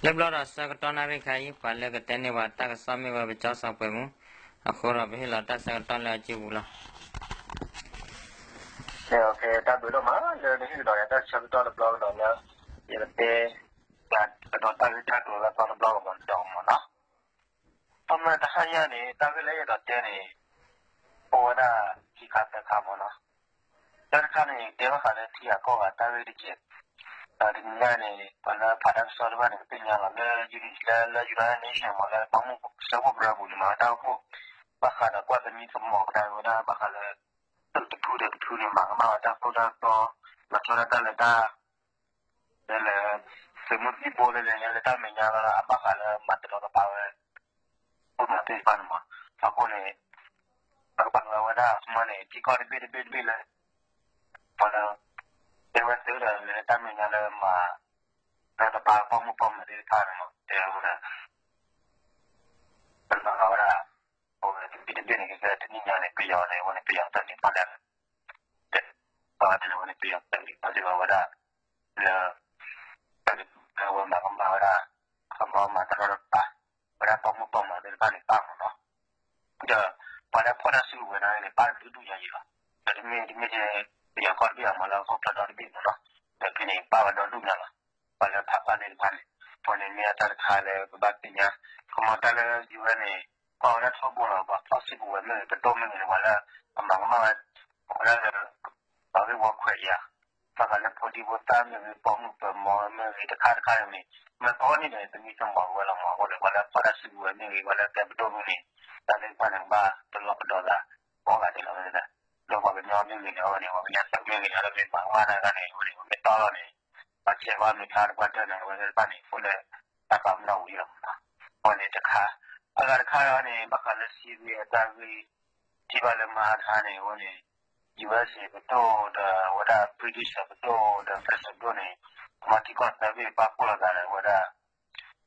လၢဘျီဒီးဆၢကတီၢ်နၣ်ရံၣ်ခါအံၤ ပှၤလၢကတဲန့ၢ်ပှၤတၢ်ကစီၣ်မ့ၢ်ဝဲပကၠီစီၤပှဲၤမူ, အဃိဒီးပဟ့ၣ်လီၤတၢ်ဆၢကတီၢ်လၢအစုပူၤလီၤ. တၢ်ဘျုးဒိၣ်မးလၢနဟ့ၣ်ကဒီးယၤတၢ်ဆၢကတီၢ်တဘျီကဒီးလၢ ယကတဲ ကဒီးတၢ်ဂ့ၢ်တၢ်ကျိၤလၢအသီတဘျီကဒီးမ့ၢ်နီၤ. အမ့ၢ်တဟါညါန့ၣ် တၢ်ဂ့ၢ်လၢယအဲၣ်ဒိးတဲန့ၣ် အိၣ်ဝဲဒၣ်ခံခါသၢခါမ့ၢ်နီၤ. တၢ်တခါန့ၣ် တဲဘၣ်ဃးလၢထံဂၤကီၢ်ဂၤတၢ်ဂ့ၢ်တက့ၢ်. ဒီးတနံၤညါန့ၣ် ပှၤလၢဖးတၢ်ကစီၣ်တဖၣ်န့ၣ် ကသ့ၣ်ညါလီၤလၢ လၢ United Nation မ့ၢ်လၢ ပှၤမူစၢဖှိၣ်ကရၢပူၤန့ၣ် မၤဝဲတၢ်အိၣ်ဖှိၣ် ဘၣ်ဃးဒီးကွၢ်သမံသမိးကဒါဝဲဒၣ်ဘၣ်ဃးလၢ သုးတဖုဒီးတဖုန့ၣ် မၤကမၣ်ဝဲတၢ်သိၣ်တၢ်သီ လီၤဆီဒၣ်တၢ်လၢတၢ် လၢ သုးမုၢ်သံၣ်ဘိလၢလဲၤညါလၢတၢ်မဲာ်ညါလီၤ အဘၣ်ဃးလၢမၤတရီတပါဝဲ အိၣ်မးသ့ၣ်တဖၣ်န့ၣ်မး. အဃိန့ၣ် ပကဘၣ်ဝဲဒၣ်အမ့ၢ်န့ၣ် ထံကီၢ်တဘ့ၣ်တဘ့ၣ်တဘ့ၣ်လၢ ပှၤလၢ တဲဝဲသုးဒီးလၢတၢ်မဲာ်ညါလၢမၤ တရီတပါပိာ်မုၣ်ပိာ်မၢၤသ့ၣ်တဖၣ်န့ၣ်မး တဲဝဲဒၣ် ပလီၤဝဲဒၣ် အဝဲတဘ့ၣ်တဘ့ၣ်န့ၣ် ကကဲတနံၣ်ညါန့ၣ် ပယီၤန့ၣ် အဝဲန့ၣ် ပယီၤတၢ်န့ၣ်ဖီၣ်လဲၣ် တဲဝဲဒၣ်ဝဲန့ၣ် ပယီၤတၢ်န့ၣ်ဖီၣ်လဲၣ်ဝဲဒၣ် လၢ လၢအဝဲမၤကမၣ်ဝဲဒၣ် အမၤမၤတရီတပါ ဝဲဒၣ်ပိာ်မုၣ်ပိာ်မၢၤသ့ၣ်တဖၣ်န့ၣ်ပၣ်မးနီၤ. ဒီး ပှၤလၢဖီၣ်တၢ်စုကဝဲၤန့ၣ် ပၣ်ဒူဒူညါယံၤလီၤ. ဒီးတမ့ၢ်တမ့ၢ်ထဲ ပယီၤကီၢ်တဘ့ၣ်အမၤလၢဟီၣ်ခိၣ်ချၢဒီတဘ့ၣ်မးနီၤ. ဒီးဖဲန့ၣ် ပၣ်ဝဲဒီဒူၣ်ညါလီၤ. ပှၤလၢဖးပၢ်သ့ၣ်တဖၣ်န့ၣ် အဃိန့ၣ်မ့ၢ်တၢ်တခါလၢပဘၣ်သ့ၣ်ညါ ကမၤတၢ်လၢ ယူၢ်အဲၢ်န့ၣ် ကွၢ်ဝဲဒၣ်ထီဘိလီၤ ပှၤဖီၣ်စုကဝဲၤမ့ၢ်ဂ့ၤ ပဒိၣ်မ့ၢ်ဂ့ၤန့ၣ် ပှၤလၢ အမၤကမၣ်ဝဲ အဝဲဒၣ်လၢ ပှၤဂ့ၢ်ဝီခွဲးယာ် ဘၣ်ဃးလၢဖိဒံဖိသၣ်မ့ၢ်ဂ့ၤ ပိာ်မုၣ်ပိာ်မၢၤမ့ၢ်ဂ့ၤ တခါတခါန့ၣ် မ့ၢ်ကိးနံၤဒဲး သမံသမိးဝဲလီၤမး အဃိန့ၣ် ပှၤလၢဖီၣ်တၢ်စုကဝဲၤမ့ၢ်ဂ့ၤ ပှၤလၢကဲပဒိၣ်မ့ၢ်ဂ့ၤ တၢ်သ့ၣ်တဖၣ်န့ၣ် ကဘၣ်တလီၤကဒီးသး ကိးဂၤဒဲးလီၤဝဲဒၣ် ဒီးပှၤကညီမ့ၢ်ဂ့ၤန့ၣ် အဝဲန့ၣ် ပှၤကညီသုးမ့ၢ်ဂ့ၤန့ၣ် လၢမ့ၢ်မၤကမၣ်တၢ်တခါန့ၣ် အဝဲန့ၣ် ပမ့ၢ်တီလီၤန့ၣ် ပှၤဆဲးဘၣ်မ့ၢ်ဖျါတပှၢ်တၢၢ်န့ၣ် အဝဲသ့ၣ်တဖၣ်န့ၣ် အိၣ်လၢ တၢ်ပာ်ပနီၣ်ဝံၤလီၤမးနီၤ အဝဲန့ၣ်တခါ အဂၤတခါန့ၣ် ဘၣ်ဃးလၢ Syria တၢ်ဂ့ၢ် ထံၣ်ဘၣ်လၢမဟါတခါန့ၣ် အဝဲန့ၣ် ယူၢ်အဲၢ်အ့ၣ် ပဒိၣ်ဒီး အဝဲဒၣ် British ပဒိၣ်ဒီး French ပဒိၣ်န့ၣ် မၤထံကီၢ်သၢဘ့ၣ်ပာ်ဖှိၣ်လိာ်သးဒီး အဝဲဒၣ်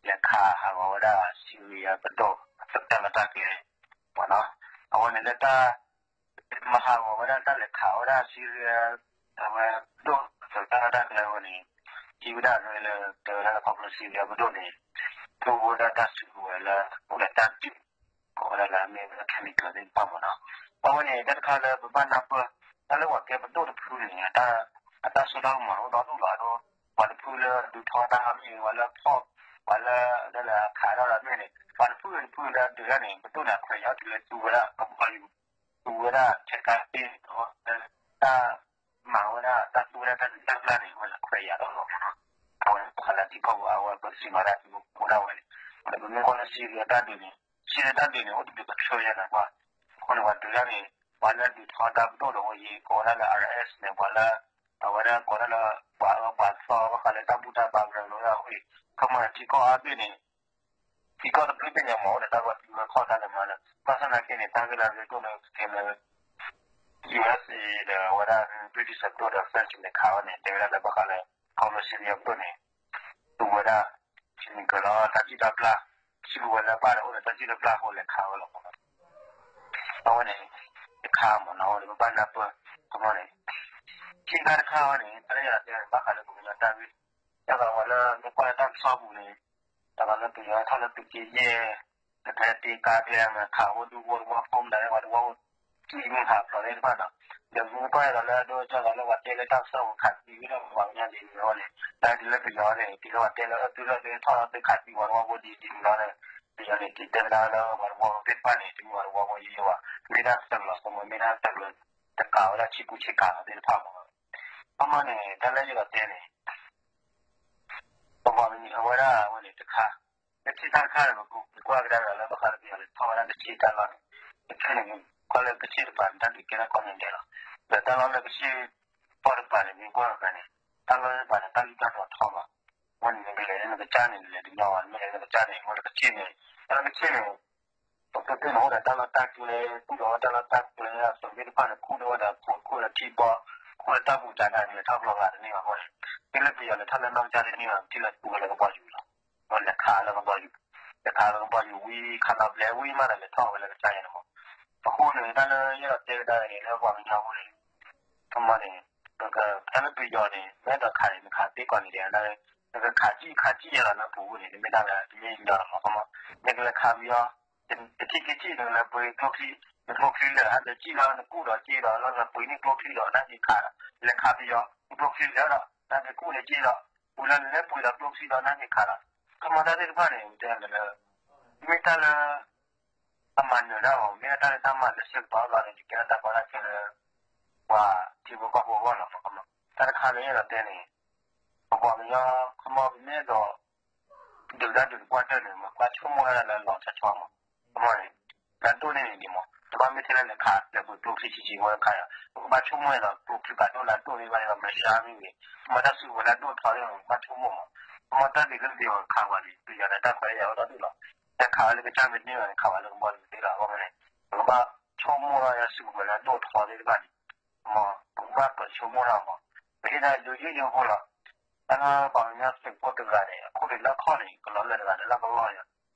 လဲၤခးဟးဂီၤဝဲဒၣ် Syria ပဒိၣ် အသုးတၢ်လီၢ်တၢ်ကျဲမးနီၤ အဝဲန့ၣ်လၢတၢ် မၤဟးဂီၤဝဲဒၣ်တၢ်လဲၤခးဝဲဒၣ် Syria အဝဲပဒိၣ်အသုးတၢ်လီၢ်တၢ်ကျဲဝဲန့ၣ် ထံၣ်ဝဲဒၣ်လၢ တဲဝဲဒၣ်လၢခီဖျိ Syria ပဒိၣ်န့ၣ် သူဝဲဒၣ်တၢ်စုကဝဲၤလၢ အိၣ်ဒီးတၢ်ဒုး ကိးဝဲဒၣ်လၢအမ့ၢ်ဝဲဒၣ် chemical သ့ၣ်တဖၣ်မးနီၤ အဝဲန့ၣ် တၢ်တခါလၢပဘၣ်နၢ်ပၢၢ် တၢ်လၢပှၤကဲပဒိၣ်တဖုန့ၣ် အတၢ်စိတၢ်ကမီၤအိၣ်ဒီဒူၣ်လီၤအဒိ ပှၤတဖုလၢဒုးထီတၢ်မ့ၢ်ဂ့ၤ ပှၤလၢဖီၣ် ပှၤလၢ လၢအခးထီၣ်တၢ်မ့ၢ်န့ၣ် ပှၤတဖုဂ့ၤတဖုလၢဒုးတၢ်န့ၣ် ပဒိၣ်န့ၣ် အခွဲးယာ်တုၤလၢသူဝဲဒၣ်ကဘီယူၤ သူဝဲဒၣ်ထဲကါတ့ၢ် တၢ် မၤဝဲဒၣ်တၢ်သူဝဲဒၣ်တၢ်ဒုးတၢ်ပျၢ်န့ၣ် အဝဲန့ၣ်ခွဲးယာ်လီၤမးနီၤ အဝဲန့ၣ်ပှၤလၢထံကီၢ်ပူၤ အဝဲပစံးမၤတၢ်သကိးဒၣ်ဝဲန့ၣ် ဒီးပမ့ၢ်ကွၢ်လၢ Syria တၢ်ဒုးန့ၣ် Syria တၢ်ဒုးန့ၣ် အိၣ်တဒုးကချၢယဲၢ်န့ၣ်ကွၢ် အဃိန့ၣ် ပှၤဒုးတၢ်န့ၣ် ပှၤလၢဒုးထီတၢ်ပဒိၣ်ဒီးဝဲယံၤ ကိးဝဲဒၣ်လၢ R S န့ၣ် ပှၤလၢ အဝဲဒၣ်ကိးဒၣ်လၢ ပှၤအၢပှၤသီ ဘၣ်ဃးလၢတၢ်ဘူၣ်တၢ်ဘါကရၢကရိဒၣ်ဝဲ ခီမီန့ၣ် ထံကီၢ်အါဘ့ၣ်န့ၣ် ထံကီၢ်တဘျုးဘ့ၣ်ညါမ့ၢ်အိၣ်ဒီးတၢ်ဂီၤတုၤဝဲခီၣ်တၢ်လၢမၤလၢ ဘၣ်ဆၣ်သနာ်က့န့ၣ် တၢ်ဂ့ၢ်လၢအရ့ဒိၣ်လၢကကဲလၢ U S A ဒီးအဝဲဒၣ် British ပဒိၣ်ဒီး French န့ၣ်ခးဝဲန့ၣ် တဲဝဲဒၣ်လၢဘၣ်ဃးလၢ ခီဖျိ Syria ပဒိၣ်န့ၣ် သူဝဲဒၣ် chemical လီၤ တၢ်စုၣ်တၢ်ပျၢ် စုကဝဲၤလၢအဘၣ်ဒီးအိၣ်ဒီးတၢ်စုၣ်တၢ်ပျၢ်အဃိလဲၤခးဝဲလီၤမးနီၤ အဝဲန့ၣ် တခါမ့ၢ်နီၤ အဝဲန့ၣ် ပဘၣ်နၢ်ပၢၢ် ခီမီန့ၣ် ခံခါတခါဝဲန့ၣ် တၢ်လၢယတဲဘၣ်ဃးလၢပကညီတၢ်ဂ့ၢ် တၢ်ကဝဲလၢမ့ၢ်ကွၢ်လၢတၢ်ကစီၣ်ပူၤန့ၣ် တၢ်ကလၢပယီၤထီၣ်လၢသုးက့ယဲၢ် တၢ်ကဲတ့ကါကျဲမ့ၢ်ခး ဝဲဒူဝဲတဝီဖိမတၤလၢပှၤတဝီဖိ ကံၢ်မ့ၢ်ခးဖျိးသ့ၣ်တဖၣ်ဒီး ဒီးမ့ၢ်ကွၢ်ဒီးလၢဒိကၢ်ဒီးလၢပှၤတဲလၢတၢ်ကစီၣ်ပူၤခးသံဝဲဒၣ်ပှၤကညီဒ်န့ၣ်အဃိန့ၣ် တၢ်ဒ်လၢပယီၤန့ၣ် တုၤလၢပှၤတဲလၢအသုးလၢသုးထီၣ်လၢသုးခးသံပှၤတဝီဖိဒ်ဒ်န့ၣ်လီၤန့ၣ် ပယီၤန့ၣ် က့ၤတဲဝဲဒၣ်လၢပှၤတဝီဖိသ့ၣ်တဖၣ်န့ၣ် တမ့ၢ်ပှၤတဝီဖိယိယိဘၣ် မ့ၢ်ဒၣ်တၢ်ကလီၤစိမိၤ မ့ၢ်ဒၣ်တၢ်ကလီၤ တကးဝဲဒၣ်ဆံကူဆံကၤသ့ၣ်တဖၣ်မး ခီမီန့ၣ် တၢ်လၢယအဲၣ်ဒိးတဲန့ၣ် ပပှၤကညီအဝဲဒၣ်အဝဲန့ၣ်တခါ ကဆ့တၢ်တခါန့ၣ် ပကွၢ်ကဒါက့ၤလၢဘၣ်ဃးလၢပယီၤလဲၤထီၣ်ဝဲဒၣ်ကဆ့တၢ်လီၢ်န့ၣ် ကဆ့န့ၣ် ကွၢ်လၢကဆ့တပၤန့ၣ် တၢ်ဒုးကဲထီၣ်ကိးနံၤဒဲးလီၤ. ဒီးတၢ်လီၢ်လၢကဆ့ကီၢ်တပၤန့ၣ် မ့ၢ်ကွၢ်တပၤန့ၣ် တၢ်လီၢ်တပၤန့ၣ် တၢ်လုၢ်တၢ်ဒိးထီဘၣ်. အဃိန့ၣ် နကလဲၤလၢနကစၢ်န့ၣ် နလဲၤတညီဘၣ် နမ့ၢ်လဲၤလၢနကစၢ်န့ၣ် အဃိန့ၣ်ကဆ့န့ၣ် တၢ်လီၢ်ကဆ့န့ၣ် ပကသ့ၣ်န့ၣ်အိၣ်ဒီးတၢ်လီၢ်တၢ်ကျဲ ကူၣ်ဒီးဝဲတၢ်လီၢ်တၢ်ကျဲ အသုးသ့ၣ်တဖၣ်န့ၣ် ခူၣ်ဒီးဝဲဒီးခိၣ် ခိၣ်ဒီးထံဘီ ခိၣ်ဒီးတၢ်ဘူၣ်တၢ်ဒါန့ၣ် လဲၤထီၣ်ဘျီဂၤတန့ၢ်ဘၣ်အဃိန့ၣ် တုၤလၢပယီၤလဲၤထီၣ်လၢနီၢ်ကစၢ်တန့ၢ်ဘၣ် ထံၣ်လၢသူဝဲလၢကဘီယူၤလီၤ. လဲၤခးလၢကဘီယူၤ လဲၤခးလၢကဘီယူၤဝံၤ ခးလီၤဘျဲဝံၤမးဒီး လဲၤထီၣ်ဝဲလၢကစၢ်ယဲၢ်န့ၣ်မး. အဃိန့ၣ် တၢ်လၢယအဲၣ်ဒိးတဲကဒါက့ၤန့ၣ် လၢပှၤကညီအဃိန့ၣ် ခီမီန့ၣ် ပက တၢ်လၢပယီၤန့ၣ် မ့ၢ်အဲၣ်ဒိးခးန့ၣ် နခးသ့ကိးနံၤဒဲးဒၣ် နကခးစံၣ်ခးစံၣ်ယၤလီၤ နပူၤန့ၣ် နမ့ၢ်တၢ်လၢ တမ့ၢ်ညီလီၤမး ခီမီ, နကလဲၤခးပယီၤ တထံၣ်က့ၤစံၣ် နကလဲၤပှ့ၤကျိချံ နကျိချံလၢာ် ဟဲလၢစံၣ်လီၤ နကူၣ်ဒီးစ့ဒီး လၢနပှ့ၤန့ၢ်ကျိချံဒီး နဟဲက့ၤခးဒီး လဲၤခးပယီၤ ကျိချံလၢာ်ဒီး နဟဲက့ၤကူၣ်န့ၢ်စ့ဒီး ပှ့ၤလၢနလဲၤပှ့ၤဒီးကျိချံဒီး နဟဲက့ၤခးဒီး ခီမီတၢ်သ့ၣ်တဖၣ်န့ၣ် တဲလၢ မ့ၢ်တၢ်လၢ အမၤနၢၤတၢ်မး မ့ၢ်ဒၣ်တၢ်လၢတၢ်မၤနၢၤဆၢကတီၢ်လီၤန့ၣ် ယကဲထီၣ်တၢ်ကီတၢ်ခဲလၢ ပှၤထံဖိကီၢ်ဖိအဂီၢ်လီၤ. တၢ်တခါလၢယအဲၣ်ဒိးတဲန့ၣ် ပပှၤကညီ ခီမီ ပမ့ၢ်အဲၣ်ဒိး ဒုးတၢ်ဒုးတပှၢ်တၢၢ်န့ၣ် ပကဘၣ်ဆိကမိၣ်ဝဲဒၣ်လၢလီၤဆီဆီမး ခီမီန့ၣ် တၢ်ဒိၣ်န့ၢ်န့ၣ်ဒ်မး တဘၣ်မ့ၢ်ထဲလၢနခးလဲၤပှ့ၤကျိချံဆံးဆံးဝဲတခါယၤ ပကဘၣ်ဆိကမိၣ်ဝဲဒီး ကျိချံဖးဒိၣ်လၢအဒိၣ်သ့ၣ်တဖၣ်န့ၣ်ဒီး မၤစၢၤမ့ၢ်ဂ့ၤ ခီမီ တၢ်စုကဝဲၤလၢအဒိၣ်ထီသ့ၣ်တဖၣ် ပကဘၣ်ဆိကမိၣ်မး ခီမီ တၢ်ဒုးလၢပယီၤခးပှၤန့ၣ် ပယီၤန့ၣ် တၢ်ခွဲးယာ်အိၣ်ဒီဒူၣ်လီၤ တၢ်ခးဝဲလၢကစၢ်မ့ၢ်န့ၢ်ဘၣ်န့ၣ် ခးဝဲလၢကဘီယူၤသ့လီၤ အဃိန့ၣ် ပကဘၣ်ဆိကမိၣ်ထီၣ်ယၤစုကဝဲၤလၢအဒိၣ်ထီသ့ၣ်တဖၣ်န့ၣ် မး ပကဘၣ်ပၢၤဆိကမိၣ်ထီၣ်မး ပဟ့ၣ်ဒၣ်ဒိယိယိဖိလီၤ တၢ်လၢပှၤကညီသုးဖိတဂၤန့ၣ် အခိၣ်န့ၣ်လၢခီၣ်န့ၣ် ကလီၤလၢာ်တဂၤန့ၣ်လၢကလီၢ်ယၤ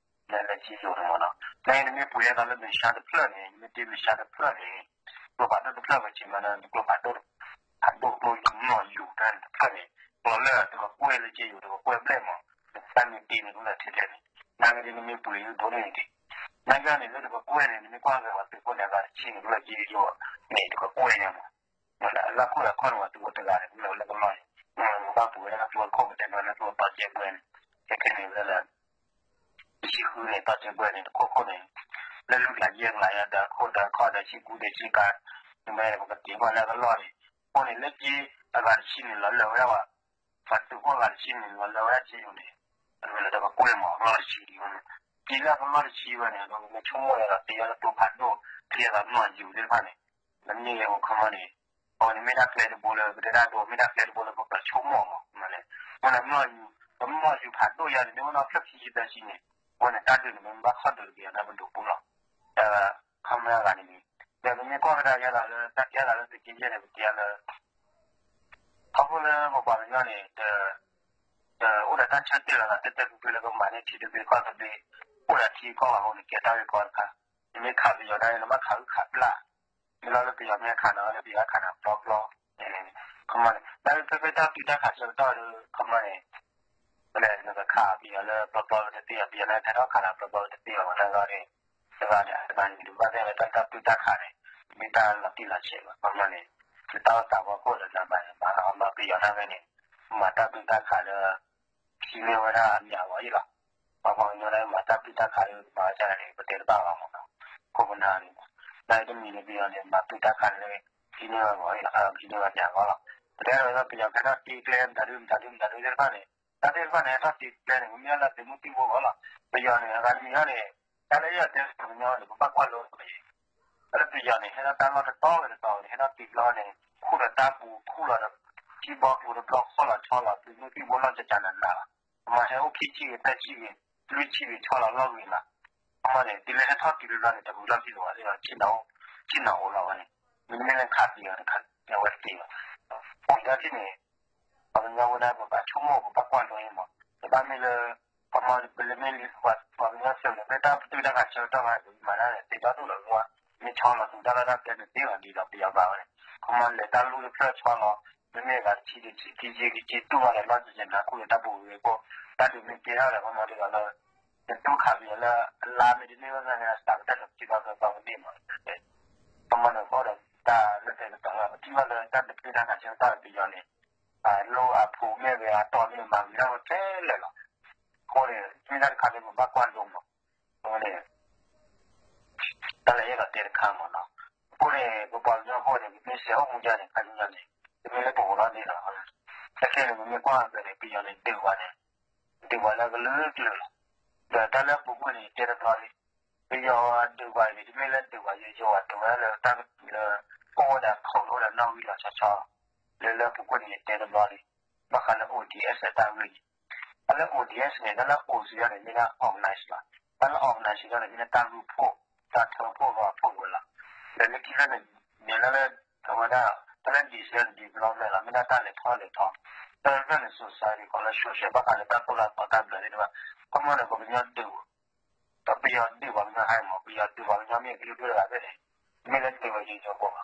လဲၤလဲၤစ့ယိာ်န့ၣ်မးနီၤ နမ့ၢ်ပှ့ၤအသးလၢမ့ၢ်ဆါတဖျၢၣ်န့ၣ် နမ့ၢ်တ့မ့ၢ်ဆါတဖျၢၣ်န့ၣ် ကျိဖးဒိၣ်တဖျၢၣ်ဝဲက့ၤမးနီၤ ကျိဖးဒိၣ် ဖးဒိၣ်ကျိယိာ်နီၢ်ယိာ်တဖျၢၣ်န့ၣ် ကလီၤလၢာ်တကကွဲၢ်လၢစ့ယိာ် တကကွဲၢ်ဘျဲၣ်မး နတၢ်မ့ၢ်တ့န့ၣ် ကလီၤထဲထဲန့ၣ် နာ်က့ဒ်နမ့ၢ်ပှ့ၤယိဒိၣ်န့ၣ်တ့ၢ် နာ်က့န့ၣ် လၢတကကွဲၢ်န့ၣ် နမ့ၢ်ကွၢ်က့ၤပှၤသုးဖိန့ၣ် အဂၤတဆံန့ၣ် ကလီၤစ့ယိာ်န့ၣ် တကကွဲၢ်ညါမး အလၢခိၣ်လၢခီၣ်န့ၣ် ပှၤသုးဖိတဂၤန့ၣ် ကလီၤလၢကလီၢ်န့ၣ် ပဘၣ်ပှ့ၤဝဲဒၣ်ကျိခိၣ်ပတဲမ့ၢ်လၢကျိတီစဲကွဲန့ၣ် ခဲခဲန့ၣ်ဝဲဒၣ်လၢ တဆံဃုန့ၣ် တီစဲကွဲန့ၣ် တခိၣ်ခိၣ်န့ၣ် လၢလွံၢ်ကလးယဲၢ်ကလးယဲၢ် ဒီးခိၣ်ဒီးခီၣ်ဒီးဆံကူဒီးဆံကၤ နမ့ၢ်ပကတ့ၤကွၢ်လၢကလီၢ်န့ၣ် အဃိန့ၣ် လၢက့ အဂၤတဆံန့ၣ် လီၤလၢာ်ဝဲဒၣ်ဝဲ ပှၤသုးခိၣ်အဂၤတဆံန့ၣ် လီၤလၢာ်ဝဲဒၣ်က့ယိာ်န့ၣ် အဝဲလၢတကကွဲၢ်မး ကလီၢ်တဆံန့ၣ် က့လၢကလီၢ်တဆံဝဲန့ၣ် ပမ့ၢ်ဆိကမိၣ်ဝဲဒီး တယီလၢကျိဖးဒိၣ် ဖဲအသးနီၢ်ယိာ်သ့ၣ်တဖၣ်န့ၣ် နမ့ၢ်ဂ့ၤအိၣ်ခီမီန့ၣ် အဝဲန့ၣ်မ့ၢ်တၢ်ကျဲတဘိလၢ ပတဲဒၣ်ဒိ မ့ၢ်တၢ်ကျဲတဘိလၢပပၢၤဆိကမိၣ်မး မ့ၢ်လဲၣ် မ့ၢ်လၢနီၢ်ယူၤ ပမ့ၢ်နီၢ်ယူၤဖးဒိၣ်ယါန့ၣ် မ့ၢ်ဝဲနီၢ်ဖျၢၣ်ခံဆံသၢဆံန့ၣ် အဝဲန့ၣ်တၢ်ဒုးန့ၣ် မ့ၢ်ဘၣ်ခီၣ်ဒုးတက့ၢ် တၢ်ပဒိၣ်ပူၤလီၤ တၢ်ခီမီအဂၤန့ၣ်န့ၣ် ဒီးပမ့ၢ်ကွၢ်ကဒါယဲဒၣ်လၢ တၢ်ကဲဒၣ်လၢသုးက့ယဲၢ်န့ၣ် ပတဲလၢ ခီဖျိလၢပပှၤကညီန့ၣ် တအိၣ်ဒီးတၢ်ဆၢတဲာ်လီၤသး တဲတဲဖျ့ဖျ့လၢကမၤန့ၢ်ထံတဘ့ၣ်ကီၢ်တဘ့ၣ် အိၣ်ဒီးထံကီၢ်ဂၤအဃိန့ၣ် ကဲတၢ်ဂ့ၢ်ကီတခါ နမ့ၢ်ခးပယီၤဒၣ်န့ၣ် နဘၣ်ခးဟုၣ်ခးပျၢ် မ့ၢ်လီၤလၢပယီၤမ့ၢ်ခးနၤလၢပယီၤခးနၤပျီပျီ ခီမီန့ၣ် တၢ်ဖဲဖဲတၢ်ပတုာ်တၢ်ခးဆၢကတီၢ်ဒီး ခီမီန့ၣ် နကခးပယီၤလၢပျီပျီလၢတသ့ဘၣ် ပယီၤလၢဟဲထီၣ်ခးနၤပျီပျီလၢတသ့ဘၣ် မ့ၢ်တၢ်ဂီၢ်န့ၣ် တဂၤန့ၣ် တဂၤန့ၣ် တဘၣ်သ့ၣ်လၢတၢ်ပတုာ်တၢ်ခးန့ၣ် မ့ၢ်တၢ်လီၤတံၢ်လီၤဆဲးဘၣ် ခီမီန့ၣ် နတၢ်အိၣ်သးဝဲခိၣ်ဒီးနမၤမၤပယီၤတၢ်ဝဲန့ၣ် မၤတၢ်ပတုာ်တၢ်ခးလၢ ထံမ့ၢ်ဝဲဒၣ်အမံၤအဂီၢ်အံၤလီၤ. ပှၤကညီလၢမၤတၢ်ပတုာ်တၢ်ခးလၢမၤဝဲဒၣ်န့ၣ် ပတဲတဘၣ်ဘၣ်မးနီၤ. ခိၣ်ပနၢ်န့ၣ်မး, နာ်က့တမံၤန့ၣ် ပယီၤန့ၣ် မၤပတုာ်တၢ်ခးလၢ ထံမ့ၢ်ဝဲအဂီၢ်အံၤလီၤ, ထံမ့ၢ်ဝဲမံၤအဂီၢ်လီၤ. ပတဲဒီးဝဲဒၣ်ပယီၤကဲထီၣ်တ့ကျဲမတၤဒု မတၤဒုမတၤဒုသ့ၣ်တဖၣ်န့ၣ် တၢ်သ့ၣ်တဖၣ်န့ၣ် ဟဲထီၣ်တ့ကျဲန့ၣ် ပမ့ၢ်လၢသုးမုၢ်သံၣ်ဘိအဂီၢ်လီၤ. ပယီၤန့ၣ် အဂၤတမံၤအံၤန့ၣ် တၢ်လၢယတဲပှၤကညီန့ၣ် ပဘၣ်ကွၢ်လိန့ၣ် တၢ်လၢပယီၤန့ၣ် ဟဲထီၣ်တၢ်လီၢ်တတီၤဝဲတတီၤန့ၣ် ဟဲထီၣ်တ့ကျဲန့ၣ် ခူၣ်ဒီးတၢ်ပူၤခူၣ်လီၤဒီး ထံဘီကျိၤတဘျီခီၣ်လီၤဆီလီၤ သုးမုၢ်သံၣ်ဘိလီၢ်ကကနးနးလီၤ. ပမ့ၢ်ဟဲအိၣ်ခံဆံဂ့ၤ သၢဆံဂ့ၤ လွံၢ်ဆံဂ့ၤဆီလီၤလီၢ်ဂ့ၤလီၤ. အဃိန့ၣ် တုၤလၢဟဲထီၣ်တုၤလၢလီၤန့ၣ် တဂုၤလီၢ်ခံတဝီသ့ၣ်ဒီး ဆ့ၣ်နီၤအိၣ်လီၤဝဲန့ၣ် မ့တမ့ၢ်လၢခးပယီၤတခါန့ၣ် အဝဲတသ့ဘၣ်. ပှၤကညီထံၣ်န့ၣ် ပှၤကညီဝဲဒၣ်ပဘၣ်ဆိကမိၣ် ပဘၣ်ကွၢ်လိအံၤမး တဘၣ်မ့ၢ်လၢ ပမ့ၢ်ပလၢမ့ၢ်လံ ပှၤကညီစၢၤန့ၣ် ဖဲတၢ်ပတုာ်တၢ်ခးဆၢကတီၢ်ခါန့ၣ် ပမၤတၢ်န့ၣ် သ့ဒီဒူၣ်လီၤ မ့ၢ်ဆီလီၤသူတၢ်လီၢ်တၢ်ကျဲန့ၣ်သ့လီၤဒ်ဒီးပယီၤဘၣ်ဝဲန့ၣ် ခီမီလဲၤတၢ်လူၢ်တဖျၢၣ်ဆီလီၤ မ့မ့ၢ်ဂၤတဆံဒီးဆံခံဆံကဆံတူၢ်ဘၣ်ဒီးလီၢ်ကကနးခူၣ်ဒီးတၢ်ပူၤဂ့ၤခိၣ် တၢ်ဒုးမ့ၢ်ကဲထီၣ်ဒီး ခီမီဒ်သိးလၢ နတူၢ်ခးပယီၤလၢအလါမ့ၢ်တန့ၢ်ဘၣ်သနာ်က့ အသးပတၢ်ဒိးပထံၣ်ဘၣ်ဖဲဘၣ်ဝဲန့ၣ်မး ခီမီန့ၣ် ဃီဒီးတၢ်လၢတဲကတီၤလၢ ပထံၣ်ဘၣ်လၢတၢ်ပတုာ်တၢ်ခးဆၢကတီၢ်ဒီးပယီၤန့ၣ် အလိၣ်အဖိးမ့ၢ်ဂ့ၤ အတီၢ်မ့ၢ်မၤဂ့ၤထီၣ်ဝဲခဲလၢာ်လီၤ. အဃိန့ၣ် မ့ၢ်တၢ်တခါလၢပဘၣ်ကွၢ်လိမး အဃိန့ၣ် တၢ်လၢယအဲၣ်ဒိးတဲတခါမးနီၤ. အဃိန့ၣ် ပပှၤကညီအဃိန့ၣ် ပမ့ၢ်ဆဲးအိၣ်မူယါန့ၣ် ခါဆူညါန့ၣ် တမ့ၢ်လၢပဂီၢ်လီၤန့ၣ်လီၤ. ခဲခဲန့ၣ် ပမ့ၢ်ကွၢ်အသိးန့ၣ် ပယီၤန့ၣ်ဒုးပှၤန့ၣ် ဒုးပှၤလၢကလုာ်ကလုာ်လီၤ. ဒီးတၢ်လၢပူၤကွံာ်န့ၣ် ယတဲတဘျီလံ ပယီၤဒုးပှၤန့ၣ် တမ့ၢ်လၢဒုးပှၤယိယိဘၣ် ဒုးဝဲဒၣ်လၢတၢ်လၢ အိၣ်ဝဲဒၣ်ခိၣ်အိၣ်ဒီးနီၣ်ဂံၢ်လီၤဆီဆီ လၢလၢပူၤကွံာ်န့ၣ် ယတဲတဘျီလံ ဘၣ်ဃးလၢ O D S အတၢ်ဂ့ၢ်န့ၣ် တၢ်လၢ O D S န့ၣ် တၢ်လၢ O စံးယီၤန့ၣ် မ့ၢ်ဒၣ် organize လီၤ. တၢ်လၢ organize စံးယီၤန့ၣ် မ့ၢ်ဒၣ်တၢ်ဂုၢ်ဖှိၣ် တၢ်ထၢဖှိၣ်ဂီၤဖှိၣ်ဝဲလီၤ. ဒီးလၢခံဖဲန့ၣ် န့ၣ်လၢလၢ အဝဲဒၣ် တၢ်လၢ decentralized development လီၤ မ့ၢ်ဒၣ်တၢ်လဲၤထီၣ်လဲၤထီ တၢ်လၢဖဲန့ၣ် society ကီးလၢ social ဘၣ်ဃးလၢတၢ်သိၣ်တၢ်သီတၢ်ဘျၢသ့ၣ်တဖၣ် ခီမီန့ၣ် ပှၤကညီဒုး ပယီၤဒုးပှၤကညီဟဲမး ပယီၤဒုးပှၤကညီမ့ၢ်ကလုာ်ဒိၣ်တဂၤဖဲန့ၣ် မ့ၢ်လၢဒုးဝဲယိယိကိးဘၣ်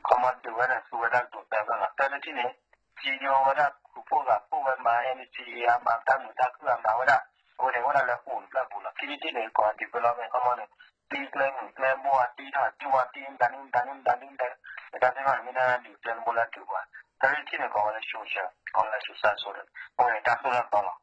ခီမီဒုးဝဲန့ၣ် သူဝဲဒၣ်ကတိၤတၢ်ဘၣ်လီၤ တၢ်တထံၣ်န့ၣ် စံယိၤဝဲဒၣ်ခူၣ်ဖှိၣ်ဂာ်ဖှိၣ် မၤ energy အမၤတၢ်မုာ်တၢ်ခုၣ်အမၤဝဲဒၣ်, အဝဲန့ၣ်ဝဲဒၣ်လၢအိၣ်တဖျၢၣ်ပူၤလီၤ. ခံထံၣ်တထံၣ်န့ၣ် ကိး development ခီမီန့ၣ် တံကျဲမုာ်ကျဲဘိအတံထီၣ် တူၢ်အတံ မတၤဒု မတၤဒု မတၤဒု မတၤဒု တၢ်သ့ၣ်တဖၣ်န့ၣ် မ့ၢ်ဒၣ်ဒုးကျဲတဘိလၢဒုးပှၤ, တၢ်သၢထံၣ်န့ၣ် ကိးဝဲလၢ social, ကိးဝဲလၢ social အဃိန့ၣ် တၢ်သိၣ်တၢ်သီလီၤ.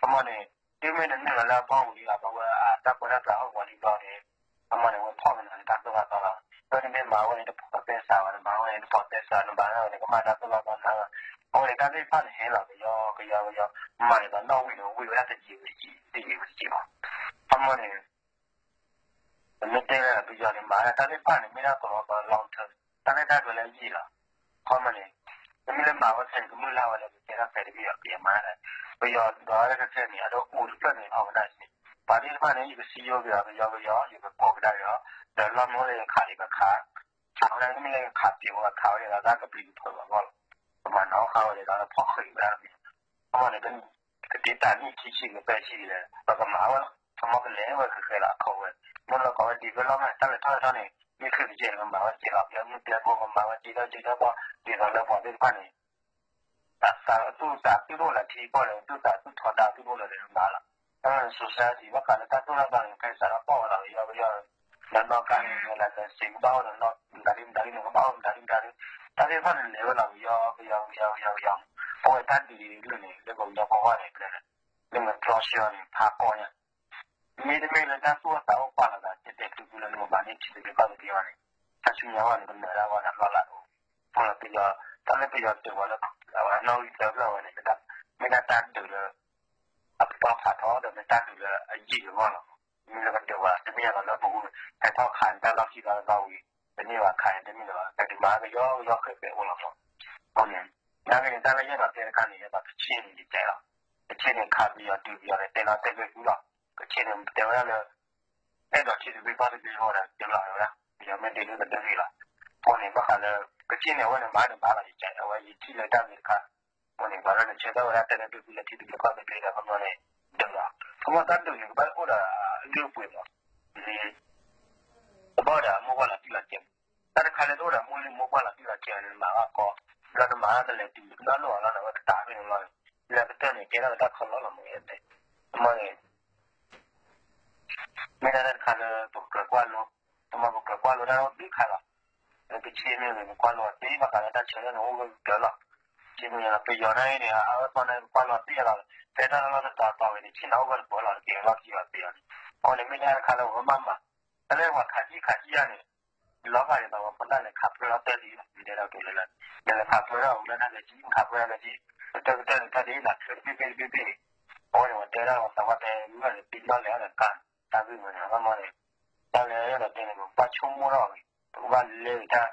ခီမီန့ၣ် တုၤမ့ၢ်နနုာ်လီၤလၢအဖီခိၣ်လံလီၤ ပဝဲအတၢ်ကွဲးတၢ်ကျါဟီၣ်ကဝီၤလံဘျီန့ၣ် ခီမီန့ၣ် ဝဲဖီၣ်ကနၤလၢတၢ်သိၣ်တၢ်သီလီၤ. ဖဲန့ၣ်မ့ၢ်မၤဝဲန့ၣ် တဖိးသဲစးဘၣ်, နမၤဝဲန့ၣ် တဖိးသဲစး, နမၤဝဲန့ၣ် ကမၣ်တၢ်သိၣ်တၢ်သီနၤလီၤ. အဃိန့ၣ် တၢ်သ့ၣ်တဖၣ်န့ၣ်ဟဲလီၤကယီကယီကယီ, မၤန့ၣ်ဒီးနီၣ်ဝံၣ်န့ၣ် ဝံၣ်ဝဲဒၣ်တယံာ်ဝံၤတယံာ် တယံာ်ဝံၤတယံာ်လီၤ. ခီမီန့ၣ် ပမ့ၢ်တဲလၢပယီၤန့ၣ် မၤတၢ်သ့ၣ်တဖၣ်န့ၣ် မ့ၢ်ဒၣ်ကလီကလီ long term, တၢ်ရဲၣ်တၢ်ကျဲၤလၢအယံာ်လီၤ. ခီမီန့ၣ် ပမ့ၢ်လၢမၤဝဲခဲန့ၣ် ကမုၢ်လၢ်ဝဲလၢပကဲထီၣ်ဖဲတဘ့ၣ်အီၤ ပယီၤမၤဒၣ်, ပယီၤဒွးဝဲလၢခဲခဲန့ၣ် အဒိၣ်အိၣ်တဖျၢၣ်န့ၣ် organize န့ၣ် ပှၤသ့ၣ်တဖၣ်န့ၣ် ယကစံယိက့ၤအီၤ ကယီကယီ ယကကိးကဒါက့ၤအီၤ, ဒီးလီၢ်မ့ၢ်လၢယခးလံာ်ပခး, ခးဝဲဒၣ်မ့ၢ်လၢယခးပျိၤဝဲခးဝဲဒၣ်လၢကပျံၤကဖုးဘၣ်ဂီၢ်လီၤ. ပမၤနီၣ်ဃာ်ဝဲဒၣ်လၢဖီၣ်ဃံးဝဲဒၣ်န့ၣ်, ခီမီန့ၣ် ကတ့တၢ်နံၣ်ခံဆံကပဲဆံလဲၣ် ပကမၤဝဲလီၤ. ခီမီကလဲၤဝဲဃဲၤဃဲၤလီၤအခိးဝဲ, မ့ၢ်လၢကိးဝဲ development တၢ်လဲၤထီၣ်လဲၤထီန့ၣ် မ့ၢ်ချုးကယဲၢ်န့ၣ် ကမၤဝဲကဲလီၤ ပျဲမုၢ်ပျဲဘိ ကမၤဝဲကဲထီၣ်ကဲထီၣ်ဘီ ဒ်သိးလၢပှၤသ့ၣ်တဖၣ်န့ၣ် သူၣ်သးသူၣ်ဒိၣ်လၢထံကီၢ်ဒီး သူၣ်သးသူၣ်ထီဒါသူၣ်ဒိၣ်လၢဒီးမၤလီၤ. အဝဲန့ၣ် society ဘၣ်ဃးလၢတၢ်သိၣ်တၢ်သီန့ၣ် ကဲစးထီၣ်ပီၣ်ဝဲလီၤ ကယီကယီ, ဒီးနီၢ်ကါန့ၣ် လၢစ့ကဘၣ်အိၣ်ဒီး မတၤဒုမတၤဒုန့ၣ် ကဘၣ်အိၣ်မတၤဒုမတၤဒု, တၢ်သ့ၣ်တဖၣ်န့ၣ် လဲၤဝဲလီၤကယီကယီကယီကယီကယီ, အဝဲတၢ်ဒုးဒ်န့ၣ် လၢပကညီဖိဂီၢ်န့ၣ် လၢမတြီဆှၢန့ၣ် ဖးကီညါ မ့တမ့ၢ်လၢတၢ်သူၣ်အိၣ်သးအိၣ်ပာ်လီၤသး တဲတဲဖျုဖျုလၢနကဘၣ်န့ၢ်ထံသဘျ့ကီၢ်သဘျ့ဘၣ်န့ၣ်, တၢ်ဆူညါဘၣ်န့ၣ် ကနၢၤဒၣ်ဝဲဒၣ်လီၢ်လၢ်အိၣ်, အဃိဒီးပယီၤ တၢ်လၢပယီၤဒုးဝဲလၢ အဝဲနီၣ်ဂံၢ်သၢဖျၢၣ်ဝဲန့ၣ် မ့ၢ်ဒၣ်တၢ်ဒုးလၢ အပတီၢ်ဖးထီဒီးမ့ၢ်တၢ်ဒုးလၢအယံာ်အဂီၢ်လီၤ. မ့ၢ်လၢကဒုးဝဲ တမ့ၢ်လီၤလၢပဟဲထီၣ်ခးန့ၣ် တၢ်လီၢ်ခံသီတသီဝံၤ တန့ၢ်ဘၣ်ခးန့ၣ် တမ့ၢ်လၢၤဘၣ် ကဒုးမၤကယီကယီဃဲးဃဲးအိၣ်လီၤမး. အဃိန့ၣ် နာ်က့န့ၣ် တၢ်လၢယအဲၣ်ဒိးတဲတခါန့ၣ် ယဲဒၣ်ကချ့ၣ်န့ၣ် ယတဲလီၤ. ကချ့ၣ်န့ၣ် ခးပယီၤဒုးပယီၤန့ၣ် တဲလီၤတဲဘၣ်ဃုလီၤ. ကချ့ၣ်န့ၣ် တဲဝဲဒၣ်လၢ အဲၣ်ဒိးထံသဘျ့ကီၢ်သဘျ့အဃိဒီး ဒုးလီၤဝဲဒၣ် ပယီၤမ့ၢ်ဒုးဒုးကဒုးဂ့ၤလီၤ. အဃိန့ၣ် ဘၣ်ဃးလၢ ကချ့ၣ်န့ၣ် အဝဲန့ၣ် မၤန့ၣ်မၤလီၤ ယတဲ အဝဲယထံၣ်လၢတၢ်ဂ့ၢ်တခါ အဃိန့ၣ် ပှၤလၢနဆၢထၢၣ်ဝဲဒၣ်တဲလၢဒုးဒုးလၢထံသဘျ့ကီၢ်သဘျ့ဒီး ခီပညီန့ၣ် ဒုးလီၤ. ခီပညီတၢ်ဒုးန့ၣ် ကဘၣ်အိၣ်ဒီးအလုၢ်အပှ့ၤမး န့ၣ် ကဘၣ်အိၣ်ဒီးမိၢ်ပှၢ်လီၤတံၢ်လီၤဆဲး, တၢ်တခါလၢတအိၣ်ဒီးမိၢ်လံၢ်မိၢ်ပှၢ်လီၤတံၢ်လီၤဆဲးန့ၣ် နမၤဘၣ်ကီ, ဒီးနမၤတလဲၤတုၤ နကဘၣ်လိၣ်အီၤလီၤန့ၣ်ဝဲကတၢၢ်န့ၣ်လီၤ. လၢကတၢၢ်န့ၣ် ကဲထီၣ်ကတၢၢ်ခီလီလီၤမး ယတဲ, အမ့ၢ်န့ၣ် မ့ၢ်ဒၣ်တၢ်တခါလၢပကကြၢးကွၢ်လိ, တမ့ၢ်ပကကြၢးကွၢ်လိတၢ်ဒုးခါလီၤ. လၢကချ့ၣ်မ့ၢ်ဂ့ၤ ပကွၢ်လိအီၤသ့ ဘၣ်ဃးလၢတၢ်ဆၢထၢၣ်န့ၣ် အိၣ်ဂၢၢ်ကျၢၤလီၤ. ကချ့ၣ်မ့ၢ်ဂ့ၤ ပယီၤနာ်က့န့ၣ် အအၢၣ်သီနာ်က့ ပကွၢ်လိအီၤသ့လီၤ. ဖဲတၢ်လီၢ်တတီၤတီၤဝဲန့ၣ် ဆ့ၣ်နီၤအိၣ်ဂၢၢ်တပှဲၤလီၤ တက့ၤလီၢ်ခံဘၣ်သ့လီၤန့ၣ်, အဃိန့ၣ် မ့ၢ်တၢ်တခါလၢပကဘၣ်မၤ, တၢ်လၢပှၤခးကံၣ်ခးကံၣ်ယါန့ၣ် လီၤဂာ်ဒ်သိးပှၤဖီလာ်လဲၤခးဖျိထီၣ်တၢ်ဒ်အံၤလီၤ. မ့ၢ်တဲဒီးကလၢလၢ လဲၤခးဖျိထီၣ်အူလၢတၢ်ဂဲၤကံၣ် ခးဖျိထီၣ်ဂဲၤကံၣ် ကတၢၢ်ကတၢၢ်န့ၣ် တၢ်ဒ်အံၤလီၤ ချၢတဘ့ၣ်ဘ့ၣ်တဘ့ၣ်ဘ့ၣ်န့ၣ်, အဝဲန့ၣ် ပှၤတဲဒၣ်ပှၤသးပှၢ်တဲ မ့ၢ်လၢပျံၤလီၤလဲၤအီၤဒီးကါ တၢ်ဂ့ၢ်ဝဲန့ၣ် အဘၣ်မ့ၢ်န့ၣ် တၢ်လၢယအဲၣ်ဒိးတဲန့ၣ် ပကဘၣ်ဆိကမိၣ်ထီၣ်အီၤဂ့ၤ, ပကဘၣ်လဲၤတၢ်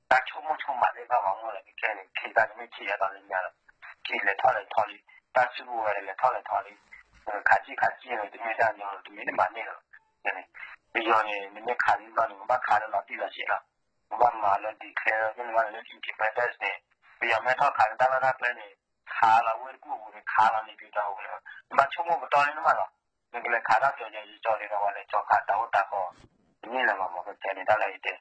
တၢ်ဆိကမိၣ်ဆိကမးသ့ၣ်တဖၣ်မး မ့ၢ်လၢခဲခဲန့ၣ် ခံသးတမ့ၢ်ခံယၤဒီးလၢညါလီၤ. ခံလဲၤထီၣ်လဲၤထီလံ, တၢ်စုကဝဲၤလဲၤထီၣ်လဲၤထီလံ, ခးကံၣ်ခးကံၣ်န့ၣ် တမ့ၢ်တၢ်ညီလီၤ တမ့ၢ်တမၤန့ၢ်လီၤ. ပယီၤန့ၣ် နမ့ၢ်ခးလံဘျီန့ၣ် ကဘၣ်ခးလၢလီၤတံၢ်လီၤဆဲးလီၤ. ကဘၣ်မၤလၢ declare မ့ၢ်န့ၣ်ဘၣ်လၢ independence န့ၣ် ပယီၤမ့ၢ်ထီၣ်ခးလၢတၢ်လီၢ်တၢ်ကျဲန့ၣ် ခးလီၤဝ့ၢ်တကူၣ်အပူၤန့ၣ် ခးလီၤန့ၣ် ဒုးတၢ်အိၣ်လၢၤဘၣ်. နဘၣ်ဆိကမိၣ်ပတီၢ်န့ၣ်မးလီၤ. နကလဲၤခးတၢ်ကၠီကၠီကၠီန့ၣ်ဒီး ပှၤလဲၤကၠီခးတၢ်အိၣ်တၢ်ဃီ တန့ၢ်လၢၤဘၣ်မး ပတဲန့ၣ်တၢ်လၢယတဲ.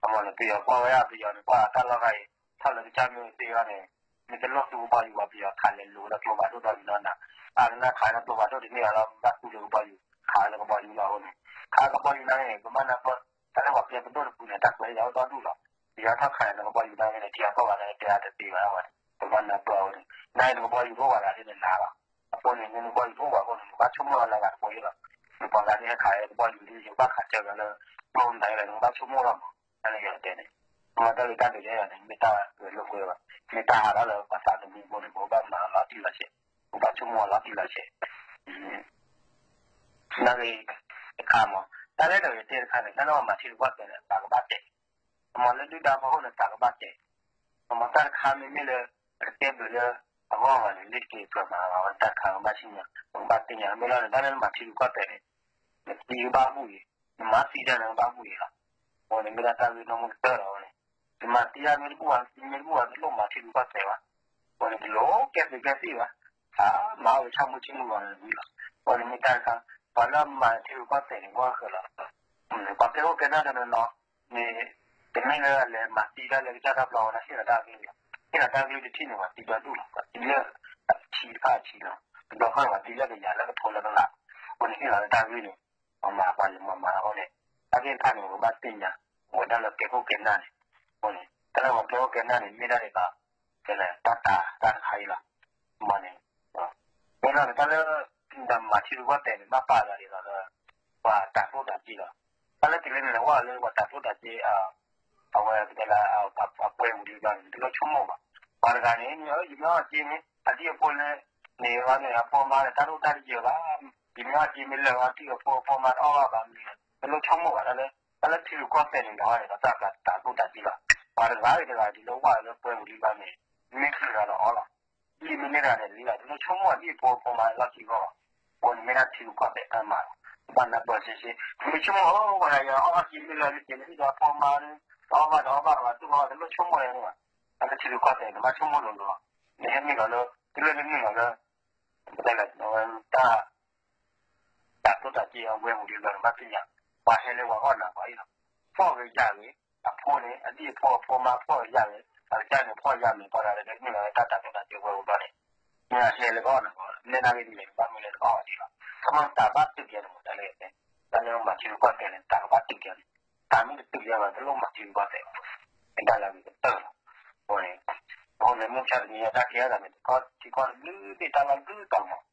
အမ့ၢ်န့ၣ် ပယီၤကွၢ်ဝဲဒၣ် ပယီၤန့ၣ် ကွၢ်တၢ်လီၢ်ဂၤအံၤ ထီၣ်လၢကစၢ်မ့ၢ်သ့အီၤန့ၣ် မ့ၢ်တလိၣ်သူကဘီယူၤဘၣ် ပယီၤခးလဲၤလိၤဝဲဒၣ်ကျိဖးဒိၣ်ဒီးလံနီၢ်နၤ, အါကနၣ်ခးလၢကျိဖးဒိၣ်တန့ၢ်အီၤလီၤ ဘၣ်သူလၢကဘီယူၤ ခးလၢကဘီယူၤလီၤအဃိန့ၣ် ခးကဘီယူၤနာ်က့န့ၣ် ပမ့ၢ်နၢ်ပၢၢ် တၢ်လၢပှၤပျဲပဒိၣ်တပူၤန့ၣ် တၢ်ကွဲးယၤအိၣ်ဒီဒူၣ်လီၤ. ပယီၤထီၣ်ခးန့ၣ် နကဘီယူၤနာ်က့န့ၣ် ထံအကီၢ်ဘၣ်နာ်က့တဲအါတသ့ဘၣ်ဝဲန့ၣ် ပမ့ၢ်နၢ်ပၢၢ်အဝဲန့ၣ် နာ်က့နကဘီယူၤတအိၣ်ဘၣ်သးဒ်န့ၣ်နၤလီၤ. အဃိန့ၣ် မ့ၢ်နကဘီယူၤတအိၣ်ဘၣ်အဃိန့ၣ် နကဘၣ်ဆိကမိၣ်လီၤလၢဂၤတဘိအံၤလီၤ. နပှၤဂၤန့ၣ်ဟဲခးဟဲကဘီယူၤဒ်ယကဘၣ်ခးစၢၤကလၢ ကျိမတၤလဲၣ် နကဘၣ်ဆိကမိၣ်လီၤမး တၢ်လၢယတဲန့ၣ် မ့ၢ်တၢ်လၢတၢ်ဒုးယဲၢ်န့ၣ် မ့ၢ်တၢ်ဂဲၤလိာ်ကွဲဘၣ် မ့ၢ်တၢ်ဟးထီၣ်လၢပှၤသးသမူအဃိန့ၣ် ပကဘၣ်မၤလီၤတံၢ်လီၤဆဲး ပကဘၣ်ဆိကမိၣ်လီၤတံၢ်လီၤဆဲး နာ်က့ တခါမး တၢ်လၢဒီးယတဲတခါန့ၣ် တၢ်လၢပှၤမၤထံရူၢ်ကီၢ်သဲးန့ၣ် သးကဘၣ်တဲာ် အမ့ၢ်လၢဒုၣ်ဒါဖီခိၣ်န့ၣ် သးကဘၣ်တဲာ် အမ့ၢ်တၢ်တခါမ့မ့ၢ်လၢ အကတဲဘၢၣ်လၢအဂီၢ်ဂၤန့ၣ် လ့တက့ၤကြၢးမၤလီၤ တၢ်တခါကဘၣ်ဆူညါ ပကဘၣ်သ့ၣ်ညါ မ့ၢ်လီၤန့ၣ် တၢ်လၢနမၤထံရူၢ်ကီၢ်သဲးန့ၣ် နသံကဘၣ်ဘူၣ်ဂ့ၤ နမၤသံတၢ်န့ၣ်ကဘၣ်ဘူၣ်ဂ့ၤလီၤ အဃိန့ၣ်မ့ၢ်ဒၣ်တၢ်ဂ့ၢ်နီၢ်မုၢ်ကတၢၢ်လီၤအဃိန့ၣ် နမၤသံတၢ်မ့ၢ်တဘူၣ်ဘၣ် မ့ၢ်တဘူၣ်ဘၣ် တလိၣ်မၤထံရူၢ်ကီၢ်သဲးဘၣ် အဃိန့ၣ် တလိၣ်ကဲသုးကဲသံၣ်ဘၣ် ဟးမၤအီၣ်ဝဲဆၣ်မူဆ့မူဂီၤန့ၣ်ဝံၤလီၤ အဃိန့ၣ်မ့ၢ်တၢ်တခါ ပှၤလၢအမၤထံရူၢ်ကီၢ်သဲးန့ၣ် ကီၢ်ဃၢၤလီၤ ပှၤကဲအိၣ်ကဲနၢ်တနီၤနီၤ မ့ၢ် တမ့ၢ်လၢအလဲၤမၤသံတၢ်လၢကစၢ်တၢ်ဘျီဝဲဒၣ် ဟ့ၣ်လီၤတၢ်ကလုၢ်လီၤ ဟ့ၣ်လီၤတၢ်ကလုၢ်တထံၣ်န့ၣ် ပှၤသံဘျီဒူၣ်လီၤ ပှၤသံလၢ အထံတဖၣ်အထံလီၤ. တဘျီဃီန့ၣ် ပှၤသံလၢကယၤလၢကထိလၢကလး, အဃိန့ၣ်ဟ့ၣ်လီၤလၢတၢ်ဂ့ၢ်န့ၣ် ပှၤမၤပှၤန့ၣ် မၤမၤလီၤအဃိန့ၣ် တၢ်သ့ၣ်တဖၣ်န့ၣ် ပဘၣ်သ့ၣ်ညါ, ဝဲဒၣ်လၢကဲခိၣ်ကဲနၢ်န့ၣ်, အဃိန့ၣ် တၢ်လၢပှၤကဲခိၣ်ကဲနၢ်န့ၣ် မ့ၢ်ဒၣ်ဒ်သိး ကဲလၢတၢ်တာ်တၢ်တခါအံၤလီၤ. မ့ၢ်န့ၣ် မ့ၢ်လီၤန့ၣ် တၢ်လၢ မၤထံရူၢ်ကီၢ်သဲးန့ၣ် ဘၣ်ပာ်သးဒ်သိးလၢ ပှၤတၢ်ကျိၣ်တၢ်စ့လီၤ. တၢ်လၢတုၤလၢန့ၣ် ဝဲလၢပှၤတၢ်ကျိၣ်တၢ်စ့ အဝဲကတဲလၢ အပှဲၤဝံၤလံဘျီန့ၣ် တလိၣ်ဆိကမိၣ်ဘၣ်. ပှၤတဂၤန့ၣ် မ့ၢ်အၢ ယမ့ၢ်အီၣ်စ့မ့ၢ် အဒံၣ်အဖိလၢ န့ၣ်ဘၣ်န့ၣ် အဖိအမါန့ၣ် တၢ်ဒိၣ်တၢ်တယၢၤဘၣ်, ယမ့ၢ်အီၣ်စ့မ့ၢ်လၢာ်ဘၣ် ဒံၣ်အဖိအဖိအမါတအီၣ်ဘၣ်ဘၣ်မ့ၢ် တလိၣ်ဆိကမိၣ်ဘၣ်. တၢ်လၢ တၢ်လၢထံရူၢ်ကီၢ်သဲးန့ၣ် ဒီးန့ၣ် တၢ်ပှၤတၢ်ကျိၣ်တၢ်စ့လီၤ. ပှၤတဂၤဂ့ၤတဂၤဒ်လၢဝဲလၢပှဲၤဝံၤလံဘျီန့ၣ် မ့ၢ်ချုးလီၤဒီးအီၣ်လီၤ. ဒ်မ့ၢ်န့ၢ်တဂၤန့ၣ် လံလီၤ တလိၣ်ဆိကမိၣ် ဒံၣ်အဖိအဖိအမါလီၢ်ခံဂီၢ်ဘၣ်. အဃိန့ၣ်မ့ၢ်ဒၣ်ထံရူၢ်ကီၢ်သဲးတၢ်မၤလီၤ. ဘၣ်နၢ်ပၢၢ်စ့စ့ မ့ၢ်ဆိကမိၣ် အိၣ်ဝဲဒၣ်ယၤအီၣ်ဘၣ်စ့မ့ၢ်လၢာ်လၢက့ၤလၢဒံၣ်ဒီးအဖိအမါ တအီၣ်ဘၣ်တအီၣ်ဘၣ်ဘၣ် တူၢ်ဘၣ်တလိၣ်ဆိကမိၣ်လၢၤဘၣ်. တၢ်လၢထံရူၢ်ကီၢ်သဲးန့ၣ် ဘၣ်ဆိကမိၣ်လိၤလိၤလီၤ. နဟဲမ့ၢ်လီၤလၢ တုၤလၢနမ့ၢ်လီၤလၢ ပတဲလၢ တၢ် တၢ်ကျိၣ်တၢ်စ့အဝဲပူၤလံဘျီန့ၣ် ဘၣ်သ့ၣ်ညါ ပှၤဟဲလၢပှၤအီၣ်နၤပှၤအံၤလီၤ. ဖှီၣ်ဂ့ၤယာ်ဂ့ၤ အဖိန့ၣ် အဒံၣ်အဖိအဖိမါဖှီၣ်ဂ့ၤယာ်ဂ့ၤ အကစၢ်န့ၣ်ဖှီၣ်ယာ်မ့ၢ်ပှၤတဂၤလၢမ့ၢ်လီၤလၢတၢ်တၢ်ကျိၣ်တၢ်စ့ဝဲပူၤဘျီန့ၣ် မ့ၢ်ဟဲလၢပှၤအီၣ်နၤပှၤ နဲဒၣ်ဂ့ၤဒ်လဲၣ် ဘၣ်မ့ၢ်လၢတဘၣ်အီၤဒံးလီၤ. ခီမီတၢ်ဘၣ်တုာ်ကဲန့ၣ်မ့ၢ် တၢ်လၢ တၢ်လၢမၤထံရူၢ်ကီၢ်သဲးန့ၣ် တၢ်ကဘၣ်တုာ်ကဲန့ၣ် တၢ်မ့ၢ်တတုာ်ကဲဘၣ် တလိၣ်မၤထံရူၢ်ကီၢ်သဲးဘၣ်. မ့ၢ်တၢ်လၢအဂ့ၤကတၢၢ်လီၤ. အဃိန့ၣ် အဃိန့ၣ် မုၢ်ဆါတနံၤအံၤ တၢ်ကဲထီၣ်သးန့ၣ် တခီထံကီၢ်တဘျုးသ့ၣ်တၢ်လီၢ်ဘျုးတၢ်မး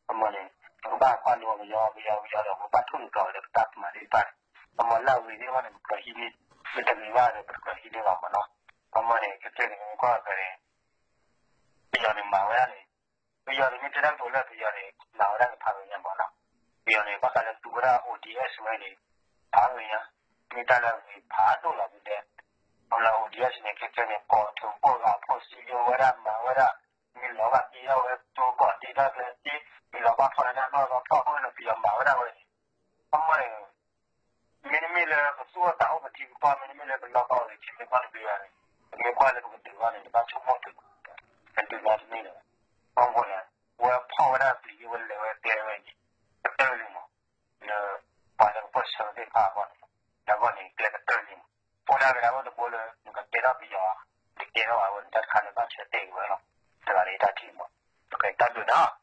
အမ့ၢ်န့ၣ် ပကဘၣ်ကွၢ်လိပယီၤပယီၤပယီၤဒီး ပကဘၣ်ထိၣ်သတြီၤဒီးပတၢ်မၤသ့ၣ်တဖၣ်န့ၣ် အမ့ၢ်လၢအဂ့ၤသ့ၣ်တဖၣ်န့ၣ် ပကြၢးဟံးန့ၢ် ပတဂ့ၤဘၣ်ဒီး ပတကြၢးဟံးန့ၢ်ဘၣ်မ့ၢ်နီၤ. အမ့ၢ်န့ၣ် ခဲကဲန့ၣ် ပကွၢ်က့ၤန့ၣ် ပယီၤန့ၣ်မၤဝဲဒၣ်န့ၣ် ပယီၤန့ၣ် မ့ၢ်တဲတၢ်ကတိၤလၢပယီၤန့ၣ် မၤဝဲဒၣ်န့ၣ်ဖးဂ့ၤညါမ့ၢ်နီၤ. ပယီၤန့ၣ် ဘၣ်ဃးလၢသူဝဲဒၣ် O D S ဝဲန့ၣ် ဖးဂ့ၤညါ မ့ၢ်တၢ်လၢအဂ့ၤဖးဒိၣ်လီၤမ့ၢ်တဲ အမ့ၢ်လၢ O D S န့ၣ် ခဲကဲန့ၣ် ကိးထူကိးဂၤဖိစံးယိဝဲဒၣ်မၤဝဲဒၣ် မ့ၢ်လီၤဘၣ်က့ၤထီၣ်ဝဲတိၤကီၢ်သ့တၢ်ကျဲသ့ မ့ၢ်လီၤဘၣ်ဖီၣ်လၢတၢ်နီၢ်လီၤဖီၣ်အဃိန့ၣ် ပယီၤမၤဝဲဒၣ်ဝဲန့ၣ် အမ့ၢ်န့ၣ် မ့တမ့ၢ်လၢပသူၣ်အိၣ်သးအိၣ်ပထံပကီၢ် မ့တမ့ၢ်လၢပလီၢ်ကီၢ်ဂ့ၤ ထံမ့ၢ်ကီၢ်တဘ့ၣ်ဘၣ်န့ၣ် ပမ့ၢ်ကွၢ်လၢပကဒုးဘၣ်န့ၣ် တဘၣ်ဆိကမိၣ်တုၤ ပဒုးဘၣ်တမ့ၢ်လၢၤဘၣ်. အဃိန့ၣ် ဝဲဖီၣ်ဝဲဒၣ်ပျံၤယိဝဲလဲၤဝဲကျဲဝဲန့ၣ် ကတၢၢ်လံမး လၢ ပှၤလၢကပၢၢ်ဆၢသ့ၣ်တဖၣ်အဂီၢ်န့ၣ် လၢအဂီၢ်န့ၣ် ကျဲကတၢၢ်လံမး အိၣ်ဒၣ်ကဒါအိၣ်တဘိလၢ နကကဲထီၣ်ပယီၤ နကကဲထီၣ်ဘၣ်ဝဲ နတၢ်တခါန့ၣ် ဘၣ်ဆၢတဲာ်က့ၤဝဲလီၤ. တဂၤန့ၣ်တၢ်ထံၣ်မး တၢ်ဒုးနီၤ